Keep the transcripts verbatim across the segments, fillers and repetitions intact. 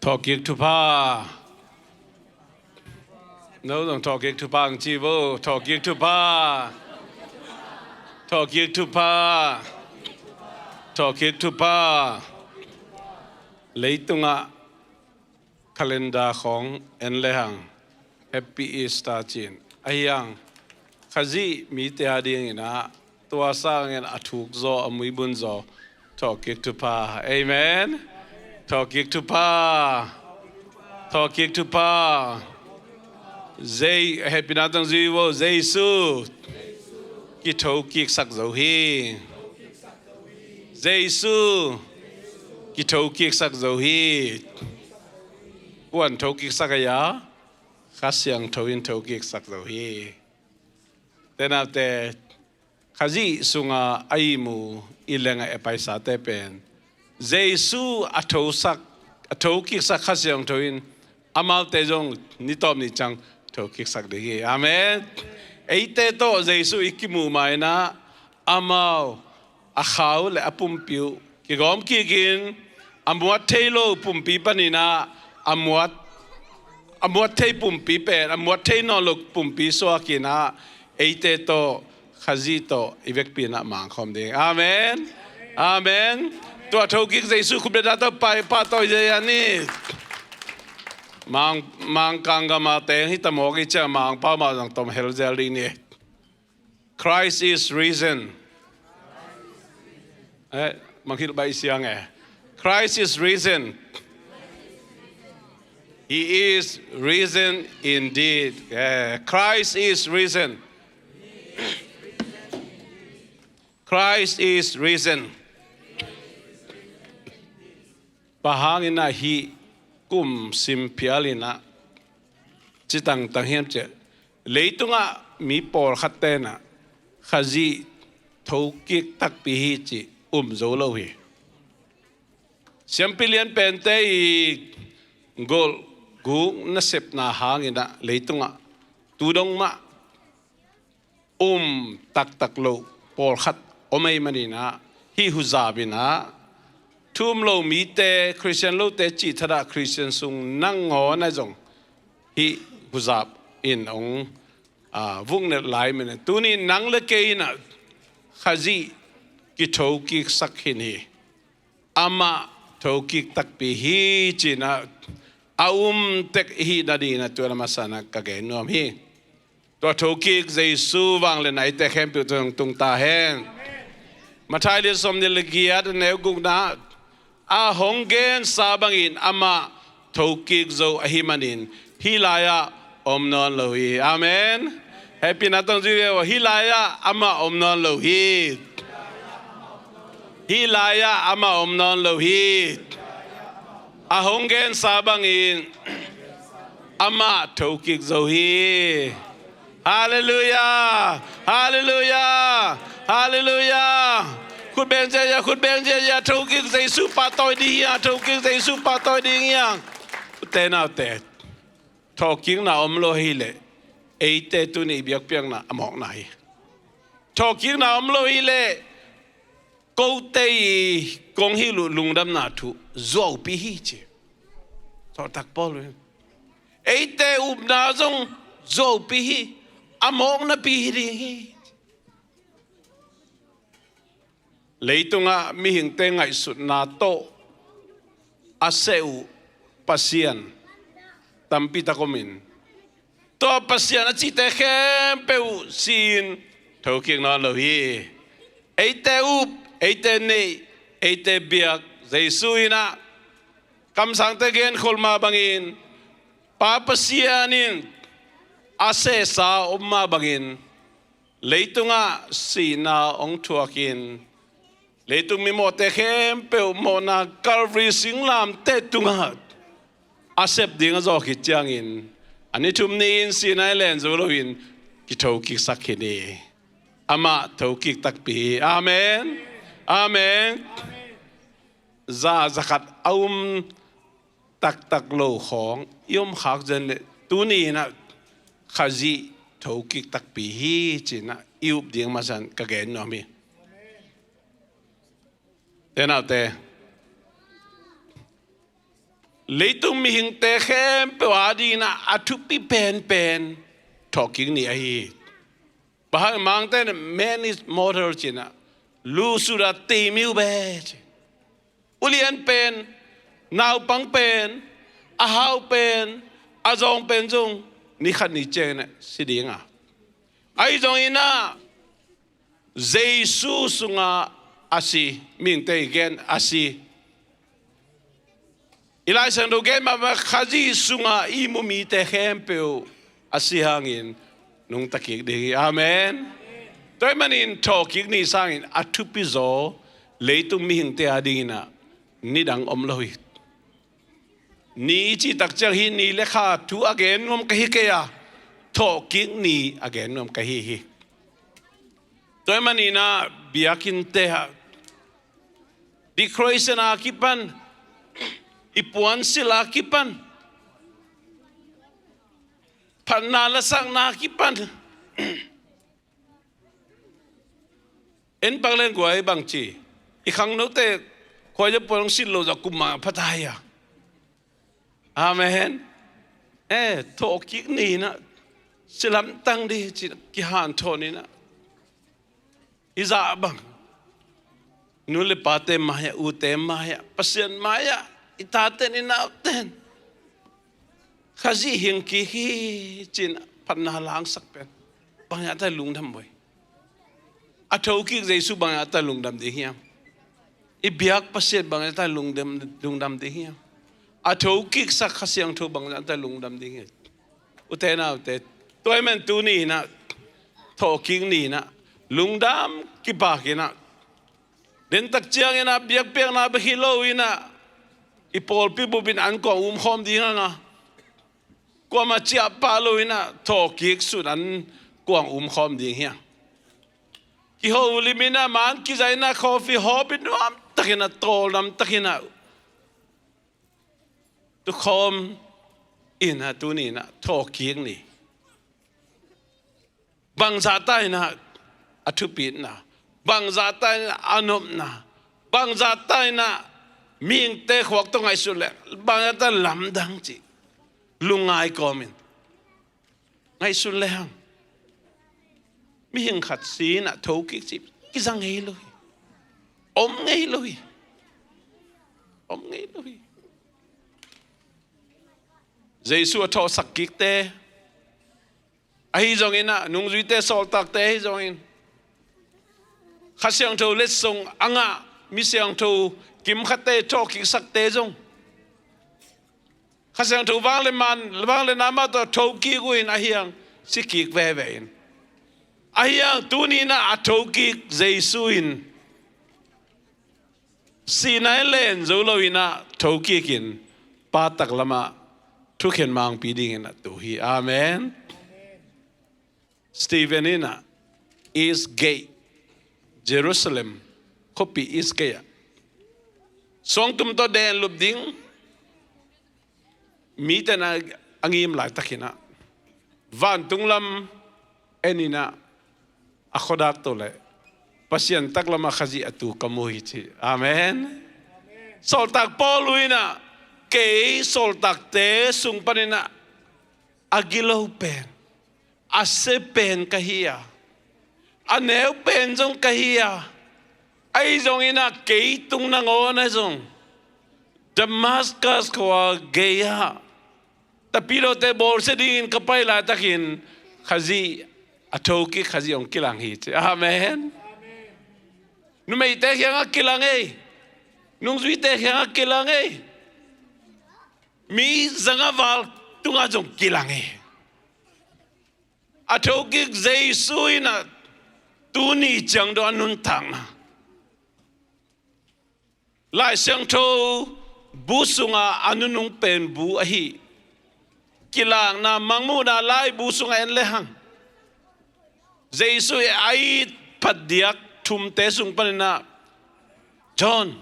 Thawhkik thupha. No zong thawhkik thupha ang ci vo. Thawhkik thupha. Thawhkik thupha. Thawhkik thupha. Leitungah calendar khawng en lehang Happy Easter ci-in ahi hang, Khazih mite a dingin ah tua sangin a thuk zaw, a muibun zaw, thawhkik thupha. Amen. Thawhkik thupha. Thawhkik thupha. Zei, hehpihna tawh zui vo. Jesu kithokiksak zo hi. Jesu kithokiksak zo hi. Kua'n thokiksak a hia? Kha Siangtho in thokiksak zo hi. Te naute, Khazih sunga a ihmu i lengah a paisate pen Jesu a thosak, a thokiksak Kha Siangtho in amaute zong ni tawp ni ciang thokiksak ding hi. Amen. Eite tawh Jesu i kimuh ma-in ah amau a kha uh le a pumpi uh kigawm kikin, a muat thei lo pumpi panin ah a muat, a muat thei pumpi pen a muat thei nawn lo pumpi suakin ah eite tawh, Khazih tawh i vekpi-in ah mangkhawm ding. Amen. Amen. Tua thokik Jesu khutbetna tawh pai, pahtawi zia ni. Mang, Mangkang gam a teng hi ta mawk i ciang Mangpau mah zong tom hel zel ding ni. Christ is risen. Eh, mangkhilh baih siang eh. Christ is risen. He is risen indeed. Eh, Christ is risen. Christ is risen. Bang hangin ah hih kum sim phial in ah ci tangtang hiam cih leh, leitungah mi pawlkhat ten ah Khazih thokik takpi hi cih um zo lo hi. Siampi lianpente i golh guk nasepna hangin ah leitungah tu dong mah um taktak lo pawlkhat om ahih manin ah, hih huzap in ah thu um lo mite, Khristian lote cih thadah Khristian sung nangawn ah zong hih huzap in hong, aa, vuknelh lai manin ah, tuni nang le kei in ah Khazih kithokiksak khin hi. Amah thokik takpi hi ci-in ah a um tek i hih nadingin ah tua lam a san ah ka gen nuam hi. Tua thokik Jesu vangliatna eite khempeuh tungah tung ta hen. Matthai lian sawmnih le giat, a neu gukna, a hong gensa bangin amah thokik zo ahih manin hih lai-ah om nawn lo hi. Amen. Hehpihna tawh zui ve aw, hih lai-ah amah om nawn lo hi. Hih lai-ah amah om nawn lo hi. A hong gensa bangin amah thokik zo hi. Halleluiah! Halleluiah! Halleluiah! Khut beng ziahziah, khut beng ziahziah, thokik Jesu pahtawi ding hi hang, thokik Jesu pahtawi ding hi hang. Ute naute, thawhkikna om lo hi leh eite tuni i biakpiakna a mawkna hi. Thawhkikna om lo hi leh kote i kong hilh uh lungdamna thu zuaupi hi ci. Sawltak Paul in eite upna zong zuaupi hi, a mawknapi hi ding hi. Leitungah mihingte ngaihsutna tawh a seh uh pasian tampi tak om in, tua pasian a cihte khempeuh si-in thokik nawn lo hi. Eite up, eite neih, eite biak Jesu in ah kamsangte genkhol mah bangin, Pa Pasian in a sehsa om mah bangin leitungah sihna hong thuakin, leitung mimawhte khempeuh mawhna Calvary singlamteh tungah a sep ding a zawh khit ciangin, a ni thum ni-in sihna i len zo loin kithokiksak khin hi. Amah thokik takpi hi. Amen. Amen. Za, za khat a um taktak lo khawng i om khak zen leh tuni-in ah Khazih thokik takpi hi ci-in ah i up ding masa-in ka gen nuam hi. Ute naute, leitung mihingte khempeuh adingin ah a thupi penpen thawhkik ni ahi hi. Bang hang, Mangte in "Man is mortal" ci-in ah, "Lusut a timi uh ve," ci. Ulian pen, naupang pen, a hau pen, a zawng pen zong ni khat ni ciangin ah si ding a. Ahi zongin ah Jesu sungah a si, mihingte i gen a si. I Lai Siangtho gen mahmah, Khazih sungah i mu mite khempeuh a si hangin nungta kik ding hi. Amen. Tua ahih manin thawhkik ni sangin a thupi zaw leitung mihingte adingin ah nidang om lo hi. Ni i cih tak ciang hih ni le kha thu a gen nuam ka hi kei a, thawhkik ni a gen nuam ka hi hi. Tua ahih manin ah biakinnte ah decoration a kipan, i puansilh a kipan, phatna lasakna a kipan, en pak leng guai, bangci, i khangnote khuaia puan hong silh lo zah kum mah pha ta hi a. Amen. Eh, thawhkik ni-in ah si lamtang ding hi ci-in ah kihanthawn in ah, i zah bang, nu le pate mai-ah, ute mai-ah, Pasian mai-ah, i taten i nauten Khazih hing kik hi ci-in ah phatna langsak pen bang hiam, a ta lungdam uh hi. A thokik Jesu bang hiam, a ta lungdam ding hiam? I biak Pasian bang hiam, a ta lungdam, lungdam ding hiam? A thokiksak Kha Siangtho bang hiam, a ta lungdam ding hiam? Ute naute, tua ahih manin tuni-in ah, thawhkik ni-in ah, lungdam kipak in ah, dentak ciangin ah biakpiakna bek hi lo-in ah, i pawlpi bupin an kuang umkhawm ding hang a, kuamah ciah pah lo-in ah thawhkik sun an kuang umkhawm ding hiam? Kiho lim in ah, man kizai in ah, coffee hawp in nuamtakin ah, tawldamtakin ah tukhawm in ah, tuni-in ah thawhkik ni. Bangzah ta-in ah a thupitna, bangzah ta-in ah a nopna, bangzah ta-in ah mihingte khuak tawh ngaihsun leh bangzah ta lamdang cih lungngai kawmin ngaihsun lehang, mihing khat si-in ah thokik cih kiza ngei lo hi. Om ngei lo hi. Om ngei lo hi. Jesu a thawhsak kikte, ahi zongin ah, nungzuite, sawltakte ahi zongin, Kha Siangtho letsong a ngah mi siangtho kimkhatte thawhkiksakte zong, Kha Siangtho vangliatna, vangliatna mah tawh thokik uh in, ahi hang si kik veve in, ahi hang tuni-in ah a thokik Jesu in sihna i len zo lo-in ah thokik in Pa taklamah thukhen mangpi dingin a tu hi. Amen. Stephen in ah East Gate, Jerusalem khuapi East Gate ah suangtum tawh denlup ding, mite in ah a ngim laitakin ah, vantung lam en in ah, a khuadak tawh leh Pasian taklamah Khazih a tu ka mu hi ci. Amen. Sawltak Paul in ah, kei sawltakte sung panin ah a gilo pen, a sia pen ka hi a, a neu pen zong ka hi a, ahi zongin ah kei tung nangawn ah zong Damascus khua gei-ah tapidaute bawlsia dingin ka pai laitakin Khazih, a thokik Khazih hong kilang hi ci. Amen. Numeite kiangah kilang ei. Nungzuite kiangah kilang ei. Mi zanga val tungah zong kilang ei. A thokik Jesu in ah tuni ciang dong a nuntakna, Lai Siangtho bu sunga a nunung pen bu ahi, kilakna, Mangmuhna laibu sungah en lehang, Jesu i a it phat diak thumte sung panin ah John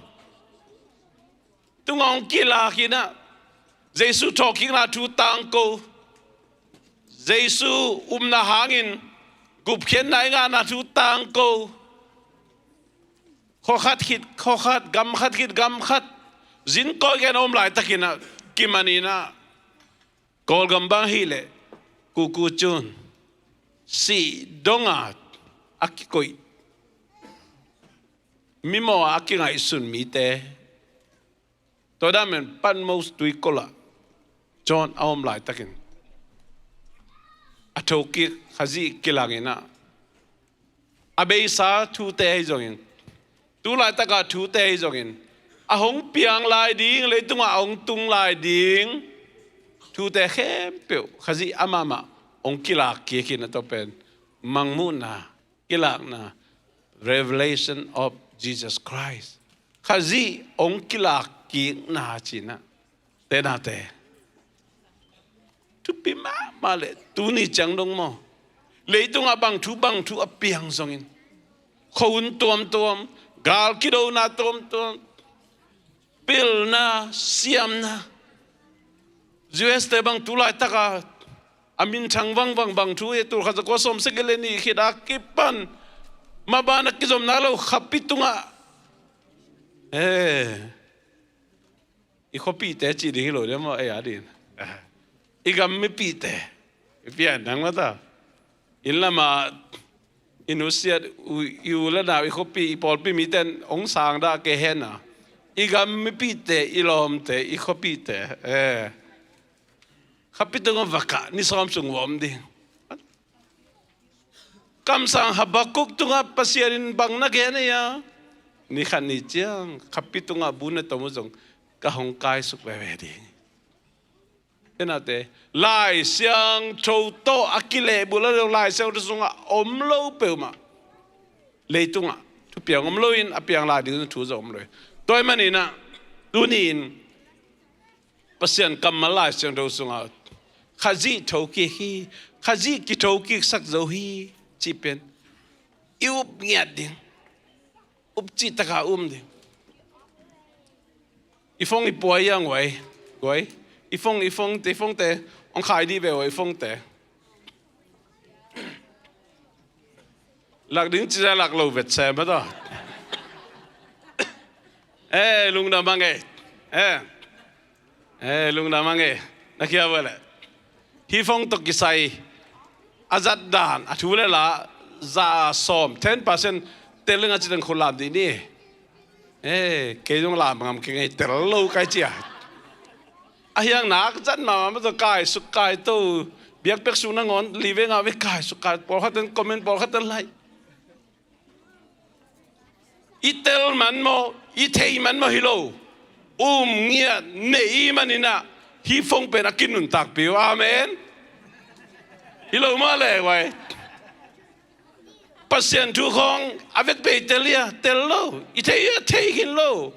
tungah hong kilak in ah, Jesu thawhkikna thu tangko, Jesu upna hangin gupkhiatna i ngahna thu tangko, khua khat khit khua khat, gam khat khit gam khat, zin kawikawi in a om laitakin ah, kimaninah Kawlgam bang hileh kuku cun sih donga a kikoih mimaw a kingaihsun mite. Tua dan men Patmos tuikolah John a om laitakin a thokik Khazih kilanginah a beisa thute ahi zongin, tu laitaka thute ahi zongin, a hong piang lai ding, leitungah a hong tung lai ding thute khempeuh Khazih amahmah hong kilak kik hi. Na tua pen mangmuhna, kilakna, revelation of Jesus Christ. Khazih hong kilak kikna cinah, tenate thupi mahmah leh tuni ciang dong maw, leitungah bang thu bang thu a piang zongin, khuahun tuamtuam, gal kidona tuamtuam, pilna, siamna, U S te bang tu laitaka a minthang vangvang bang thu hi. Tulkhat zakua sawmsagih le nih khit a kipan mah banah kizomna lo, khapi tungah, eh, i khuapihte cih ding hi lo dia maw, ei a ding, i gam mipihte, i pian nang mata, inn lamah i nusiat, i u le nau, i khuapi, i pawlpi mite in hong sang dah kei hen a, i gam mipihte, i lawmte, i khuapihte, eh, khapi tungah vakah ni sawm sung va om ding. Kamsang Habakuk tungah Pasian in bang na gen ei a, ni khat ni ciang khapi tungah bu na tom uh zong ka hong kaisuk veve ding. Tenate, Lai Siangtho tawh a kilehbulh a lo, Lai Siangtho sungah om lo peuhmah, leitungah thupiang om loin a piang lai ding thu zong om lo hi. Tua ahih maninah tuni-in Pasian kammal Lai Siangtho sungah Khazih thokik hi, Khazih kithokiksak zo hi cih pen i up ngiat ding, up cihtaka um ding. I phone i pua hi hang uai, uai. I phone, i phone te, i phone te hong khai dih ve uai, i phone te. Lak ding ci zia lak lo vet sem a ta. Eh, lungdam hang e. Eh. Eh, lungdam hang e. Na kia vele. Hih phone tawh kisai a zat dan, a thu le la za sawm, ten percent tel ding a ci teng khut lam dih ni. Eh, kei zong lam ngam kei ngei, tel lo kai cia. A hiang nak zat mahmah mah tawh kaisuk kaito, biakpiak sung nangawn li vei nga vei kaisuk kai, pawlkhat ten comment, pawlkhat ten like. I tel man maw, i thei man maw hi lo. Um ngiat nei i maninah hih phone pen a kinuntakpih uh. Amen. Hi lo maw le uai. Pasian thu khawng a vekpi tel ia, tel lo. I thei ia, thei khin lo.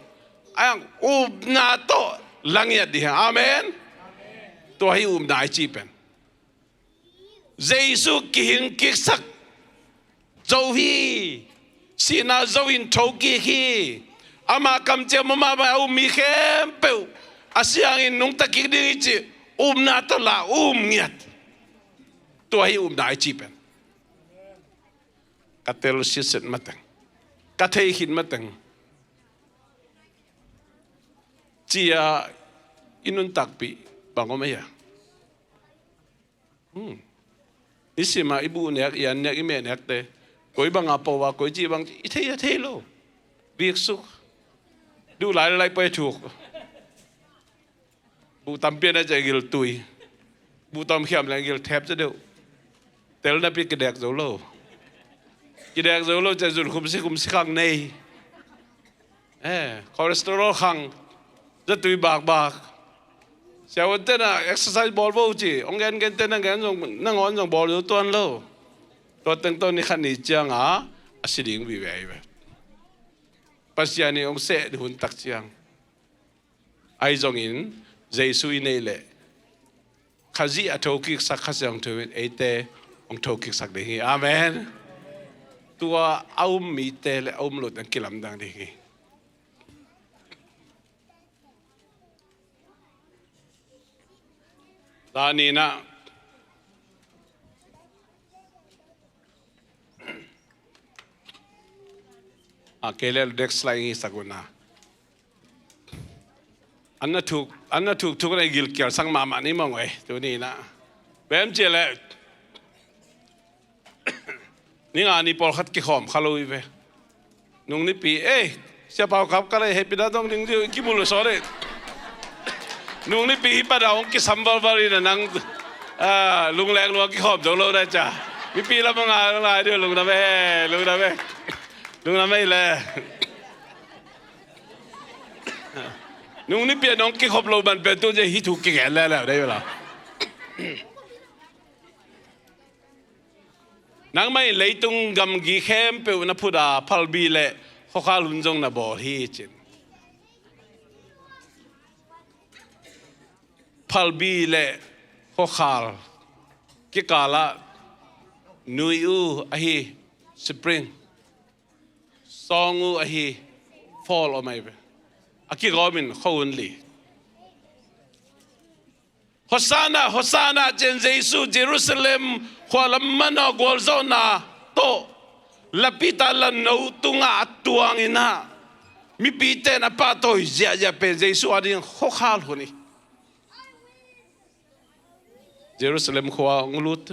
A hiang upna tawh la ngiat dih hang. Amen. Tua hi upna i cih pen. Jesu kihing kiksak zo hi. Sihna zo in thokik hi. Ama kamciam mama a um mi khempeuh a siangin nungta kik ding i cih upna tawh la um ngiat. Tua hi upna i cih pen. Ka tel sitset mateng, ka thei khit mateng cia i nuntakpih bang om ei a? Hmm. I sima i buh nek, i an nek, i meh nekte koi banga po a, koi cih bang i thei a, thei lo. Biksuk. Duh lai le lai poi thuk. Buh tampi a na cia gil tui. Buh tam khiam le gil thep cia deuh. Tel napi kidek zo lo. Kidek zo lo cia zun khumsi khumsi khang nei. Eh, cholesterol khang. Zatui bakbak. Siavuan tena exercise bawl vo ci. Hong gen gen tena gen zong nangawn zong bawl zo tuan lo. Tua teng tawh ni khat ni cianga a si ding vive ahi ve. Pasian in hong seh hun tak ciang. Ahi zongin Jesu i neih leh Khazih a thokiksak Kha Siangtho in eite hong thokiksak ding hi. Amen. Tua a um mite le a um lote hong kilamdang ding hi. Za ninah a kei le next slide hi sak unah. An na thuk, an na thuk thuk na i gilkial sang mahmah ni mawng ei, tuni inah. Bem cia leh. Ni nga ni pawlkhat kikhawm kha lo i ve. Nung nipi, ei, Sia Pau Kap ka lei hehpihna dong ding diu, i kibul lo saw dei. Nung nipi hi pan a hong kisam valval in a nang, ah, lungleng lua kikhawm dong lo dai cia. Mipi lam a ngai, ngai diu lungdam e, lungdam e. Lungdam e le. Nung nipi a nong kikhop lo man pen tu cia hi thu kigen leleu dei ula. Nangmah in leitung gamgi khempeuh na phut a, phalbi le khuakhal hun zong na bawl hi cin. Phalbi le khuakhal kikalah nui uh ahi spring, sawng uh ahi fall om ahi ve. A kigawmin khuahun li. Hosanna, Hosanna, cin Jesu Jerusalem khua lam manawh gualzawhna tawh lapita lanno tungah a tuang inah, mipite in a pahtawi ziahziah pen Jesu ading khuakhal hun hi. Jerusalem khua hong lut.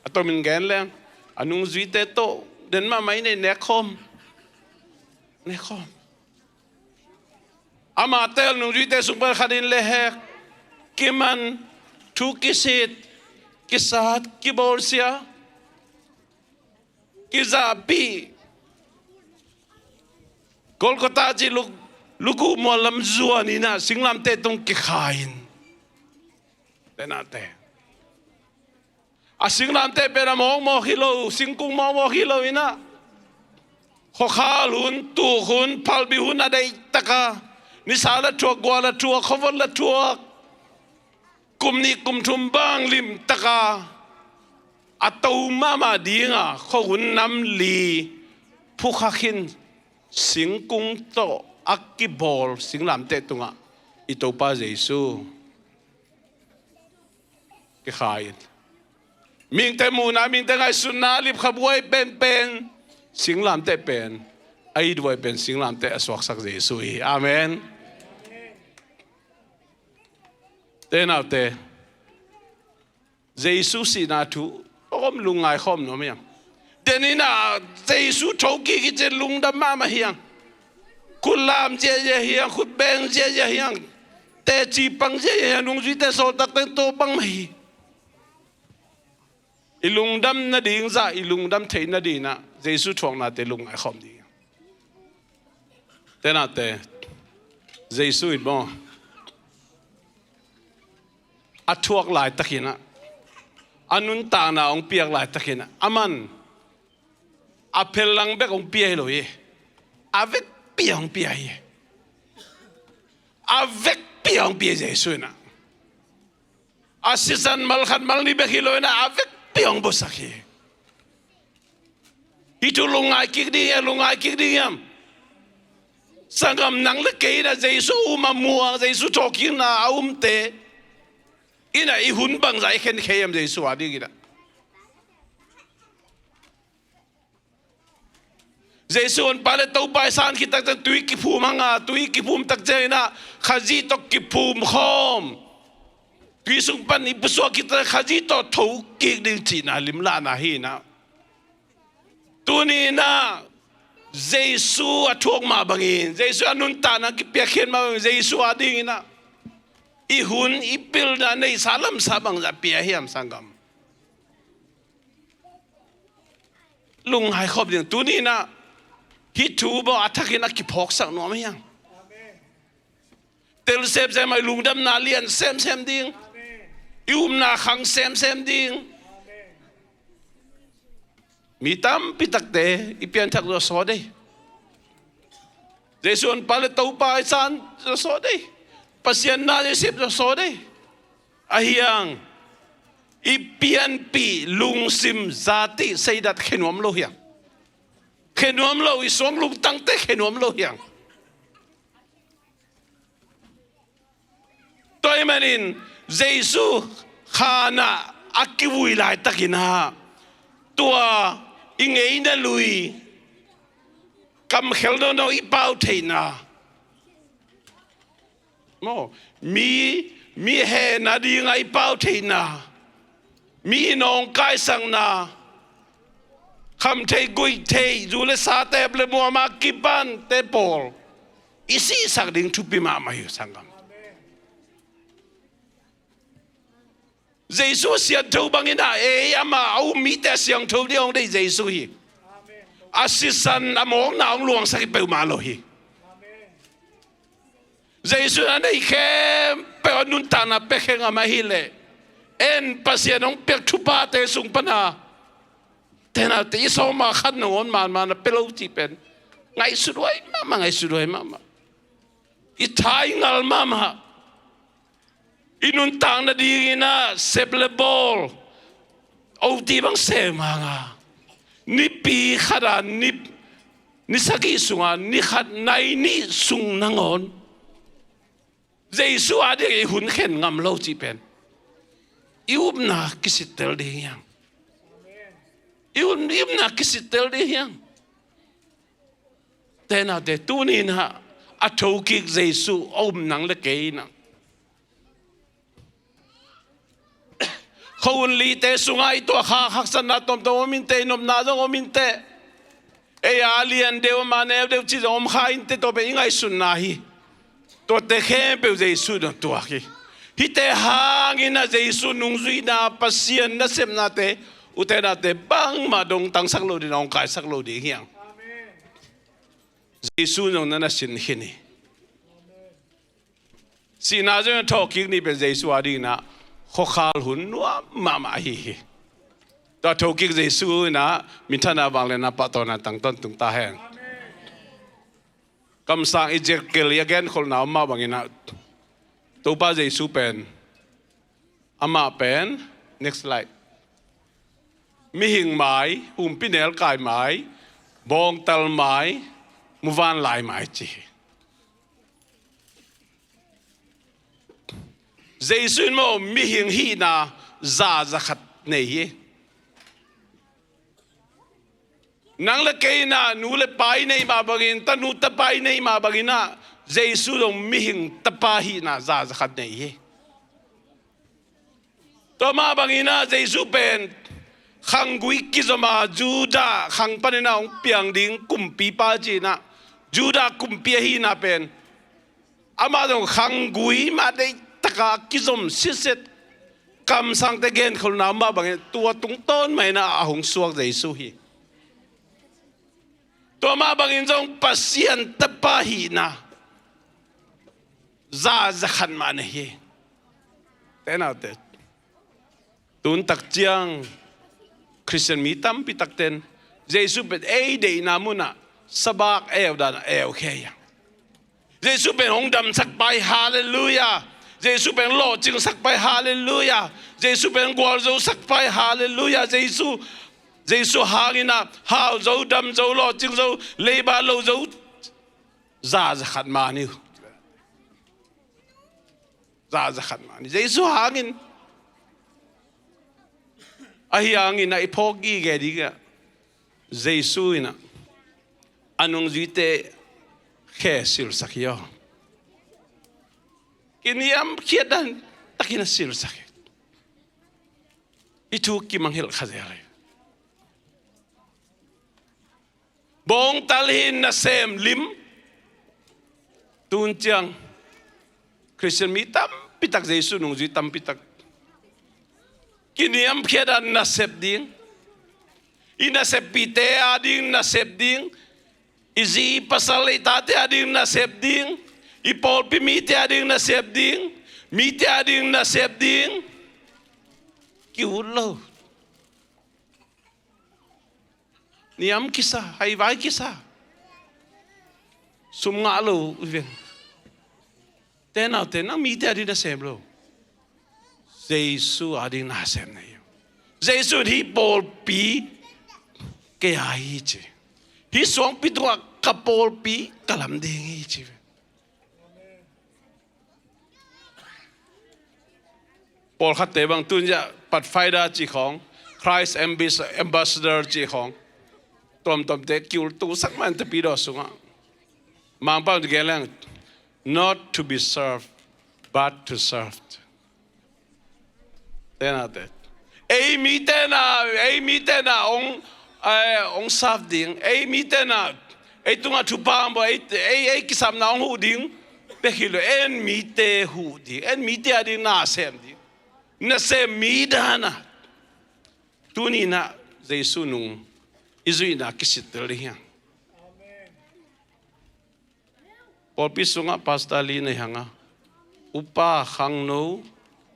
A tomin gen leng, a nungzuite tawh den mahmah in ei, nekkhawm. Nekkhawm. Amah tel nungzuite sung pan khat in le hek, kiman, thu kisit, kisat, kibawlsia, kizahpih. Golgotha cih luk, lukuh mual lam zuan inah singlamteh tung kikha in. Tenate. A singlamteh pen a mawkmawk hi lo, singkung mawkmawk hi lo inah, khuakhal hun, tuk hun, phalbi hun a deihtaka, nisa la thuak, gua la thuak, khuavot la thuak, kum nih kum thum bang limtaka a to mahmah dinga khuahun nam li phukha khin singkung tawh a kibawl singlamteh tungah i Topa Jesu kikha in. Mihingte muhna, mihingte ngaihsutna, lipkhabuai penpen singlamteh pen, a itbuai pen singlamteh a suaksak Jesu hi. Amen. Tenaute, Jesu sihna thu om lungngai khawm nuam hiam? Deninah Jesu thokik hi cin lungdam mahmah hiang. Khut lam ziahziah hiang, khut beng ziahziah hiang, teci pang ziahziah hiang, nungzuite sawltak teng to bang mah hi. I lungdam nading zah, i lungdam theih nadinah Jesu thuaknate lungngai khawm ding. Tenate, Jesu in maw, a thuak laitakinah, a nuntakna hong piak laitakinah, a man a phellang bek hong pia hi lo hi. A vekpi hong pia hi. A vekpi hong pia Jesu inah. A sisan malkhat malni bek hi lo inah a vekpi hong busak hi. Hih thu lungngai kik ding hiam, lungngai kik ding hiam? Sanggam, nang le kei inah Jesu um a muang, Jesu thawhkikna a umte inah i hun bangzah i khenkhia hiam Jesu ading inah? Jesu honpa le Topa i san khit takciang tui kiphum hanga, tui kiphum takciang inah Khazih tawh kiphum khawm. Tui sung pan i pusuak khit takciang Khazih tawh thokik ding cihna limlahna hi inah. Tuni inah Jesu a thuak mah bangin, Jesu a nuntakna kipiakkhiat mah bangin, Jesu ading inah i hun i pilna neihsa lamsa bangzah pia hiam sanggam? Lungngai khawm ding. Tuni inah hih thu baw a thakin a kiphawksak nuam hiang. Tel semsem a, i lungdamna lian semsem ding. I upna khang semsem ding. Mi tampi takte i pianthak zawsaw dei. Jesu honpa le Topa i san zawsaw dei. Pasian na i sep zawsaw dei. Ahiang, i pianpih lungsim zatih seidat khenuam lo hiang. Khenuam lo, i suang lungtangte khenuam lo hiang. Tua ahih manin Jesu khanah a kivui laitakinah tua i ngeina lui, kamkhel nono i pau theihna, Maw, mi, mi hehna ding a i pau theihna, mi nawngkaisakna, kham thei guih thei, zu le sa tep le muama kipante pawl i sihsak ding thupi mahmah hi, sanggam. Jesu siangtho bangin a ei ama a um mite a siangtho ding hong deih Jesu hi. A sisan a mawkna hong luangsak hi peuhmah lo hi. Jesu in a neih khempeuh a nuntakna pia khen ngam ahih leh, en Pasian hong piak thuphate sung pana, tenate i sawma khat nangawn manman a pia lo cih pen ngaihsut huai mahmah, ngaihsut huai mahmah. I tha i ngal mahmah. I nuntakna dingin a sep le bawl, oti bang sem hanga, nipi khata ni, ni sagih sunga ni khat nai nih sung nangawn Jesu a ding i hun khen ngam lo cih pen i upna kisittel ding hiang. I upna kisittel ding hiang. Tenate tuninah a thokik Jesu a um nang le kei inah, khohun lite sungah i tuah kha haksatna tomtom om inteh, i nopna zong om inteh. Ei a lian deuh, ama neu deuh cih zong om kha inteh, tua pen i ngaihsutna hi. Tuate khempeuh Jesu in a tuak hi. Hihte hangin a Jesu nungzuihna, Pasian nasepnate, ute nate bangmah dongtangsak lo ding, nawngkaisak lo ding hiang. Jesu zong na na sin khin hi. Sihna zong a thawhkik ni pen Jesu a dinginah khuakhal hun nuam mahmah ahi hi. Tua thokik Jesu inah minthanna vangliatna pahtawina tangtawn tung ta hen. Kamsang Ezekiel i a genkholhna om mah banginah Topa Jesu pen, amah pen, next slide, mihing mai, humpinelkai mai, bawngtal mai, muvanlai mai ci hi. Jesu in maw mihing hihna za zakhat nei hi. Nang le kei inah nu le pa i neih mah bangin, tanu tapa i neih mah banginah Jesu zong mihing tapa hihna za zakhat nei hi. Tua mah banginah Jesu pen khanggui kizoma Judah khang paninah hong piang ding kumpipa cinah Judah kumpi ahihna pen amah zong khanggui mah deihtaka kizom sitset. Kamsangte genkholhna om mah bangin tua tungtawn mah inah a hong suak Jesu hi. Tua mah bangin zong Pasian tapa hihna za zakhat mah nei hi. Tenaute, tun tak ciang Khristian mi tampi takten Jesu pen ei deihna munah sabak eudan a eukhia hi. Jesu pen hong damsak pa hi, halleluiah. Jesu pen lawhcingsak pa hi, halleluiah. Jesu pen gualzosak pa hi, halleluiah. Jesu, Jesu hanginah hau zo, dam zo, lawhcing zo, leiba lo zo, za zakhat mah ni uh. Za zakhat mah ni Jesu hangin. Ahi hangin a i phawk gige dingah Jesu inah a nungzuite khe silsak hi aw. Kiniamkhiat dan takin a silsak hi. I thu kimangngilh kha zel hi. Bawngtal hi nasem lim. Tun ciang Khristian mi tampitak, Jesu nungzui tampitak kiniamkhiat a nasep ding, i naseppihte a ding nasep ding, i zi pasal i tate a ding nasep ding, i pawlpi mite a ding nasep ding, mite a ding nasep ding. Ki-ut lo. Niam kisa, haivai kisa. Sum ngah lo i veng. Tenaute, nang mite a ding nasem lo. Jesu a ding nasem na hi. Jesu in hih pawlpi kei a hi ci. Hih suangpi tungah ka pawlpi ka lam ding hi ci. Pawlkhatte bang tun zia Pathfinder cih khawng, Christ Ambas-, Ambassador cih khawng, tuamtuamte kiul tusak man te pi daw sungah. Mangpau gen leng, not to be served, but to serve. Tenate. Ei mite na, ei mite na ong, eh, ong serve ding. Ei mite na, ei tungah thupha ong bawl, ei, ei, ei kisapna ong huh ding. Bek hi lo, en mite huh ding. En mite a ding na sem ding. Na sem mi dan a. Tuni na Jesu nung i zuihna kisittel ding hi hang. Pawlpi sungah pastor li nei hang a, upa, khangno,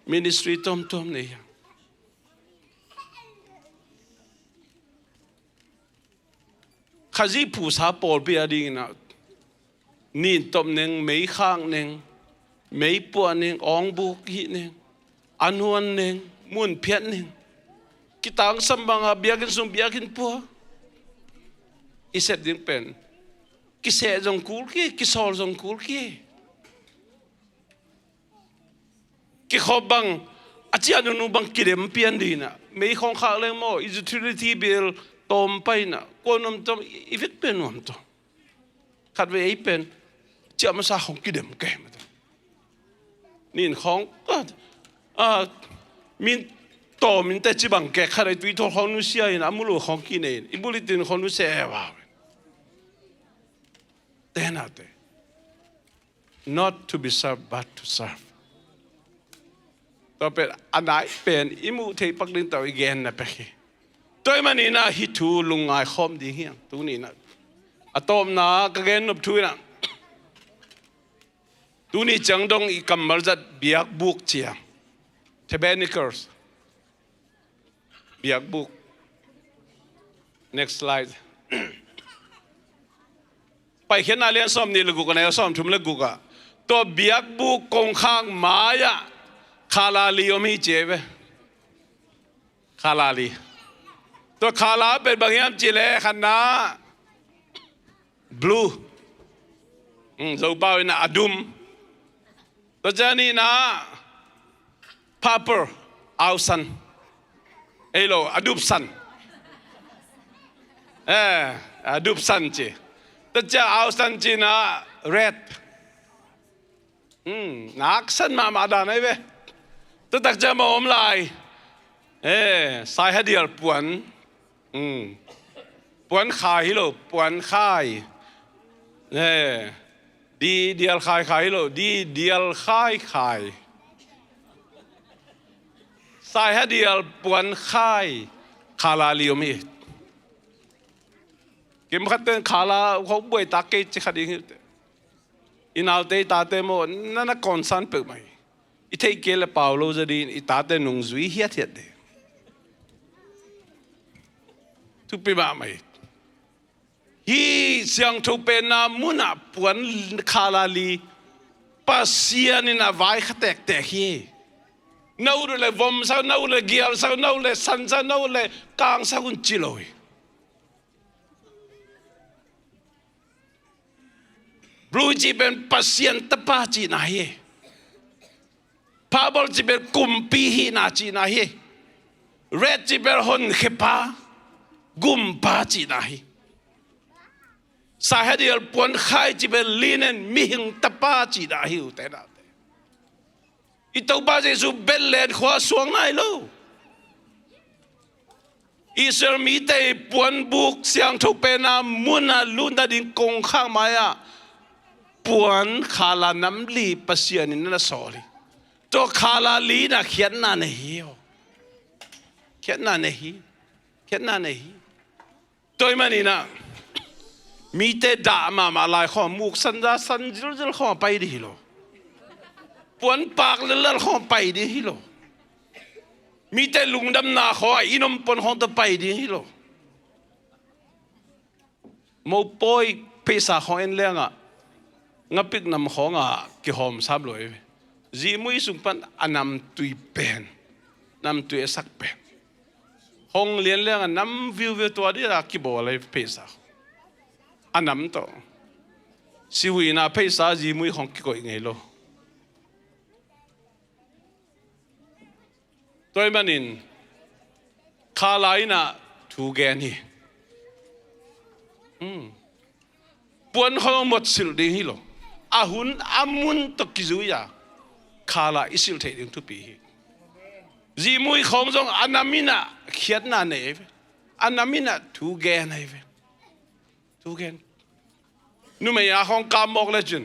ministry tuamtuam nei hang. Khazih phusa pawlpi a dingin a, nin tawp neng, mei khak neng, mei puah neng, awng buk hih neng, a nuan neng, mun phiat neng. Kitangsam bang a biakinn sung biakinn pua. I sep ding pen kiseh zong kul kei, kisawl zong kul kei. Kikhop bang a ciah nunung bang kidem pian ding a, mei khawng khak leng maw, i utility bill tawm pai na, kua nuam tawm i vek pen nuam tawm. Khatvei ei pen ciah masa khawng kidem kei mata. Nin khawng, ah, ah, min tawm in teci bang kek khat ei tui thawl khawng nusia in, a mulu khawng kinei in, i bulitin khawng nusia e va. Tenate. Not to be served, but to serve. Tua pen a nai pen i muh theih pak ding tawh i genna pek hi. Tua ahih manin a hih thu lungngai khawm ding hi hang tuni na. A tawpna ka gen nop thu in a, tuni ciang dong i kammal zat biakbuk ciang, tabernacles. Biakbuk. Next slide. Paikhiatna lian sawmnih le guk a neu sawmthum le guk ah, tua biakbuk kongkhak mai-ah khala li om hi ci ei ve. Khala li. Tua khala pen bang hiam cih leh khatna blue. Hmm, Zopau in a dum. Tua ciang nihna purple, ausan. Ei lo, a dupsan. Eh, a dupsan ci. Tua ciang ausan ci na red. Hmm, naksan mahmah dan ahi ve. Tua tak ciang bang om lai. Eh, sai hadial puan. Hmm. Puankhai hi lo, puankhai. Eh, di dial khai khai hi lo, di dial khai khai. Sai hadial puankhai. Khala li om hi. Kim khat ten khala khawng buai tak kei ci kha ding hi. I naute i tate maw, na na concern peuhmah hi. I theih kei le pau lo zaw ding, i tate nungzui hiathiat ding. Thupi mahmah hi. Hih siangtho penna munah puan khala li Pasian in a vai kha tektek hi. Na ut le vomsak, na ut le gialsak, na ut le sansak, na ut le kangsak un ci lo hi. Blue cih pen Pasian tapa cihna hi. Purple cih pen kumpi hihna cihna hi. Red cih pen honkhiapa, gumpa cihna hi. Sai hadial puankhai cih pen linen, mihing tapa cihna hi, ute naute. I Topa Jesu Bethlehem khua suang nai lo. Israel mite i puanbuk siangtho penna munah lutna ding kongkhak mai-ah puan khala nam li Pasian in na sawl hi. Tua khala li na khiatna nei hi aw. Khiatna nei hi. Khiatna nei hi. Tua ahih manin ah mite dah mahmah lai khawng muksan za san zilzil khawng a pai ding hi lo. Puanpak lellel khawng a pai ding hi lo. Mite lungdamna khawng a inn om puan khawng tawh pai ding hi lo. Mopawi pheisa khawng en leng ah ngapik nam khawng ah kihawm sap lo hi ve. Zihmui sung pan a namtui pen, namtui a sak pen hong lian leng a nam viuviu tua dih a kibawl a pheisa. A nam tawh sihuina pheisa zihmui khawng kikoih ngei lo. Tua ahih manin khala in ah thu gen hi. Hmm. Puan khawng mawk silh ding hi lo. A hun a mun tawh kizui a, khala i silh theih ding thupi hi. Zihmui khawng zong a nam in ah khiatna nei ahi ve. A nam in ah thu gen ahi ve. Thu gen. Numei a khawng kap mawk lecin,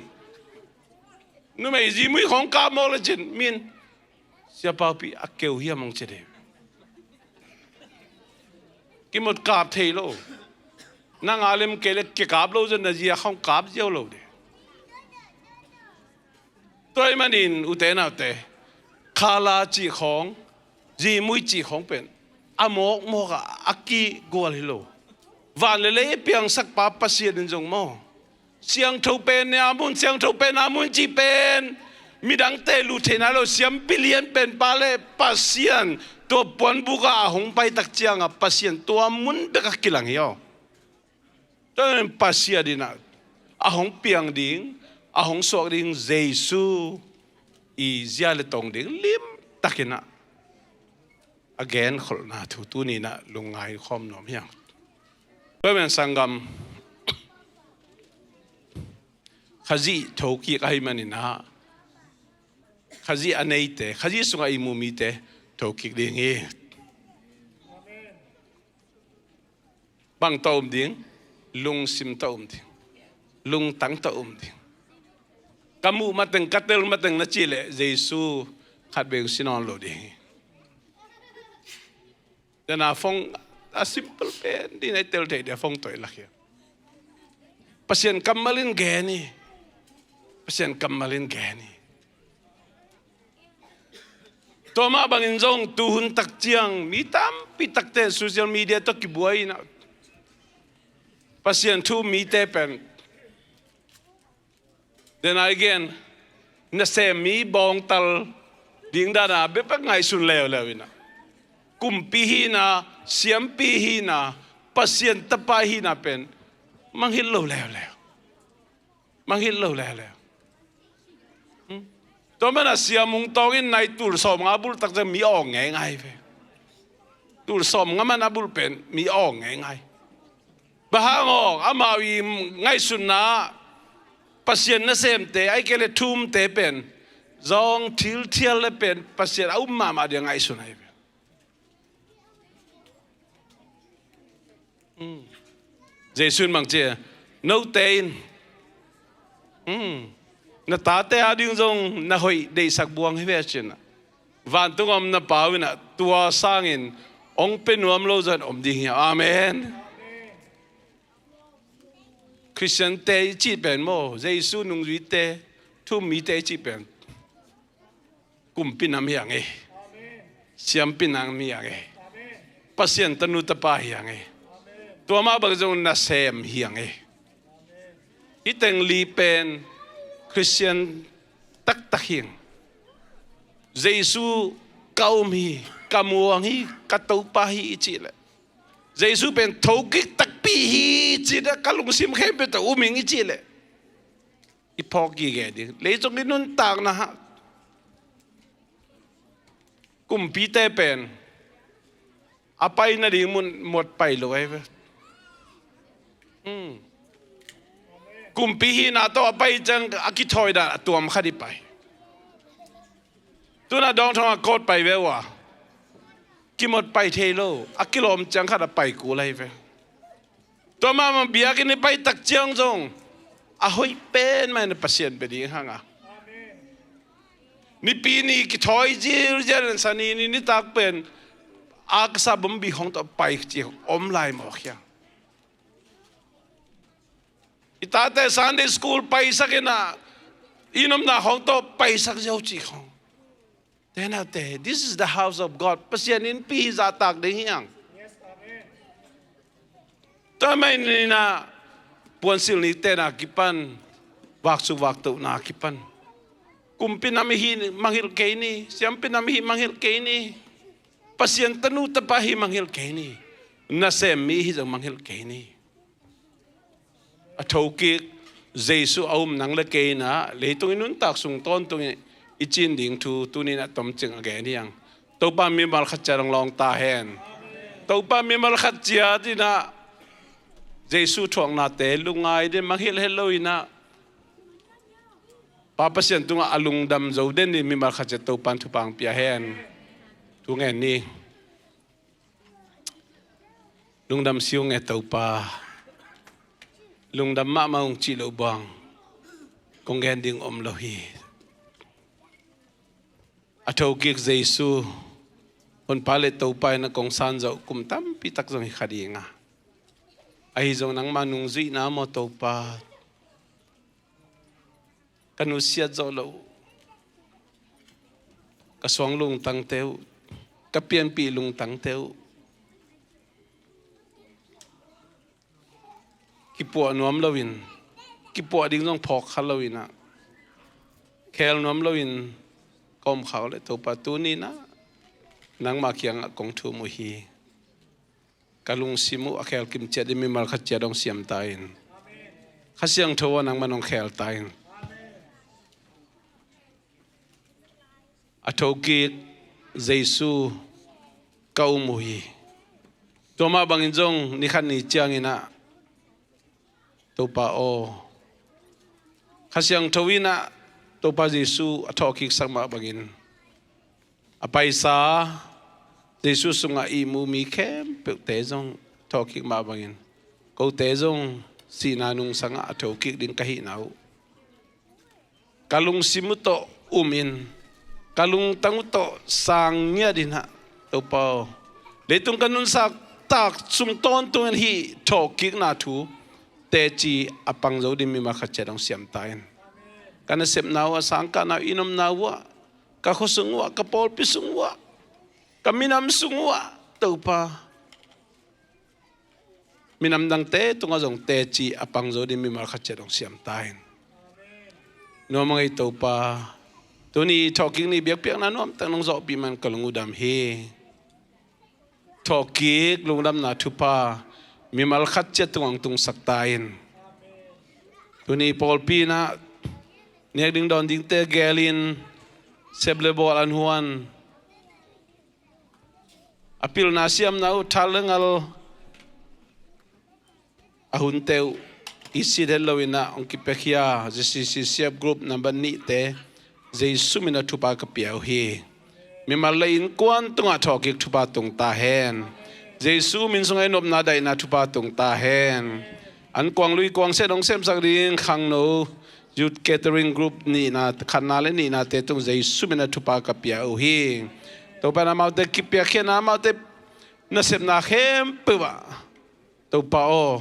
numei zihmui khawng kap mawk lecin, min siapaupi a keu hiam hong ci ding. Kimut kap thei lo. Nang a lem kei le kikap lo zon na zia khawng kap ziau lo ding. Tua ahih manin ute naute, khala cih khawng, zihmui cih khawng pen a mawkmawk ah a kigual hi lo. Van le lei i piangsakpa Pasian in zong maw, siangtho pen a mun, siangtho pen a mun cih pen midangte lut theihna lo, siampi lian pen pa le Pasian tua puanbuk ah a hong pai tak ciangah Pasian tua mun bek a kilang hi aw. Tua in Pasian in ah a hong piang ding, a hong suak ding Jesu i zia le tong ding limtakin ah a genkholhna thu tuni in ah lungngai khawm nuam hi hang. Tua men sanggam, Khazih thokik ahih manin ah Khazih a neite, Khazih sungah i mu mite thokik ding hi. Bang tawh um ding, lungsim tawh um ding, lungtang tawh um ding. Ka muh mateng, ka tel mateng na cih leh Jesu khat beng si nawn lo ding hi. Dena phone a simple pen ding a i tel theih dia phone tawh i lak hi. Pasian kammal in gen hi. Pasian kammal in gen hi. Tua mah bangin zong tuhun tak ciang mi tampi takte social media tawh kibuai in ah Pasian thu mite pen, then again, nasem mi bawngtal ding dana bepek ngaihsun leuleu in ah kumpi hihna, siampi hihna, Pasian tapa hihna pen mangngilh lo leuleu. Mangngilh lo leuleu. Hmm. Tua mana siamung tawng in nai tul sawmnga bulh tak ciang mi awng ngeingai ve. Tul sawmnga mana bulh pen mi awng ngeingai. Bang hang awng, amau i ngaihsutna Pasian nasemte, ahih kei leh thumte pen zong thilthial le pen Pasian a um mahmah dia ngaihsun ahi ve. Jesu in bang ci a, note in na tate ading zong na hoih deihsak buang hi ve a ci a, vantung a om na Pa uh in ah tua sangin hong pia nuam lo zong om ding hi. Amen. Khristiante i cih pen maw, Jesu nungzuite, thu-um mite i cih pen kumpi nam hi hang e. Siampi nam hi hang e. Pasian tanu tapa hi hang e. Tua mah bang zong nasem hi hang e. Hih teng li pen Khristian taktak hi hang. Jesu ka um hi, ka muang hi, ka Topa hi i cih leh, Jesu pen thokik takpi hi i cih leh, ka lungsim khempeuh tawh um ing i cih leh, i phawk gige ding. Leicung i nuntakna ah kumpite pen a pai nading mun mawk pai lo ahi ve. Hmm. Kumpi hihna tawh a pai ciang a kithawi dan a tuam khat i pai. Tu-in a dawngthong a kawt pai ve uh a, kimawk pai thei lo, a kilawm ciang khat a pai kul ahi ve. Tua mahmah biakinn i pai tak ciang zong a hoih pen mah in Pasian bia ding hang a. Nipi ni kithawi zilzial in Sani ni nitak pen a ka sa bawm bik hong tawh pai ci om lai mawk hi a. I tate Sunday school paisak in a, i nopna hong tawh paisak ziau ci hong. Te naute, this is the house of God. Pasian innpi hi zahtak ding hi hang. Tua mah in a, puansilh nikte na kipan, vaksuk vaktohna kipan, kumpi nam i hih mangngilh kei ni, siampi nam i hih mangngilh kei ni, Pasian tanu tapa i hih mangngilh kei ni, nasem mi i hih zong mangngilh kei ni. A thokik Jesu a um nang le kei in a, leitung i nuntak sung tawntung i cin ding thu tuni in a tomcing a gen hi hang. Topa mimal khat ciat hong lawng ta hen. Topa mimal khat ciat in a, Jesu thuaknate lungngai ding, mangngilh het lo in a, Pa Pasian tungah a lungdam zo den ding mimal khat ciat Topan thupha hong pia hen. Thu ngen ni. Lungdam si ung e Topa. Lungdam mahmah ung cih loh buang kong gen ding om lo hi. A thokik Jesu, Honpa le Topa in a kong san zawh kum tampi tak zong hi kha ding a, ahi zong nangma nungzuihna maw Topa, ka nusiat zawh loh, ka suang lungtangte uh, ka pianpih lungtangte uh kipuah nuam loin, kipuah ding zong phawk kha loin ah, khel nuam loin ka om kha uh leh Topa, tuni-in ah nangma kiangah kong thum uh hi. Ka lungsim uh a khel kim ciat ding mimal khat ciat hong siam ta in. Kha Siangtho aw, nangman hong khel ta in. A thokik Jesu ka um uh hi. Tua mah bangin zong ni khat ni ciangin ah Topa aw, Kha Siangtho in ah Topa Jesu a thawhkiksak mah bangin a paisa Jesu sungah ihmu mi khempeuhte zong thawhkik mah bangin kote zong sihna nungsangah a thokik ding ka hihna uh ka lungsim uh tawh um in, ka lungtang uh tawh sang ngiat in ah Topa aw, leitung ka nunsak tak sung tawntungin hih thawhkikna thu teci a pang zo ding mimal khat ciat hong siam ta in. Ka nasepna uh ah, sangkahna uh, i nomna uh ah, ka khua sung uh ah, ka pawlpi sung uh ah, ka minam sung uh ah Topa, minam dangte tungah zong teci a pang zo ding mimal khat ciat hong siam ta in. Nuam a ngei Topa, tuni thawhkik ni biakpiakna nuamtak nong zawhpih man ka lung uh dam hi. Thawhkik lungdamna thupha mimal khat ciat tungah hong tungsak ta in. Tuni pawlpi in ah nek ding dawn dingte gelin, sep le bawl an huan, a pilna siamna uh, thal le ngal a hunte uh i sit het loin ah hong kipiakhia Z C C C F group number nihte Jesu min a thupha ka pia uh hi. Mimal le innkuan tungah thawhkik thupha tung ta hen. Jesu min sungah i nopna daihna thupha tung ta hen. An kuang lui kuang set hong semsak ding khangno Youth Catering Group nihna, khatna le nihnate tung Jesu min a thupha ka pia uh hi. Topa in amaute kipiakkhiatna, amaute nasepna khempeuh ah Topa aw,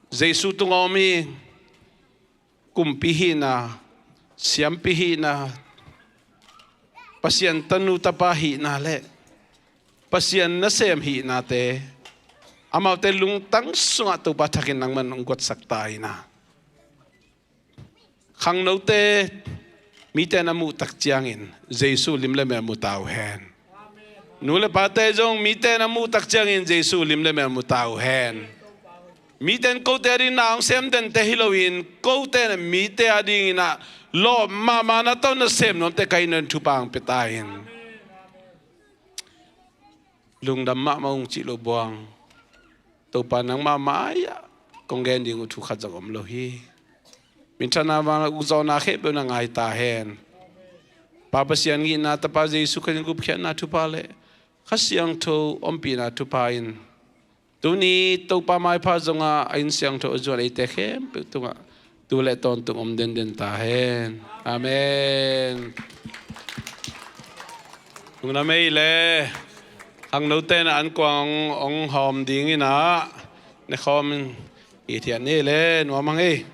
Jesu tungah om hi. Kumpi hihna, siampi hihna, Pasian tanu tapa hihna le Pasian nasem hihnate amaute lungtang sungah Topa thakin nangman hong guatsak ta in ah, khangnote mite na muh tak ciangin Jesu lim le mel mu ta uh hen. Nu le pate zong mite na muh tak ciangin Jesu lim le mel mu ta uh hen. Mite in kote ading na hong sem dente hi loin, kote in mite adingin ah lawp mahmah na tawh nasem nuamte ka hihna in thupha hong pia ta in. Lungdam mahmah ung cih loh buang Topa, nangma mai-ah kong gen ding uh thu khat zong om lo hi. Minthanna, vangliatna, ukzawhna khempeuh na ngai ta hen. Pa Pasian ngihna, Tapa Jesu Khrih gupkhiatna thupha le Kha Siangtho ompihna thupha in tuni Topa maipha zongah a inn siangtho a zuan eite khempeuh tungah tu le tawntung om denden ta hen. Amen. Lungdam ei le. Khangnote in ah an kuang hong hawm dingin ah ne khawm in, i thiat ni le, nuam a ngei.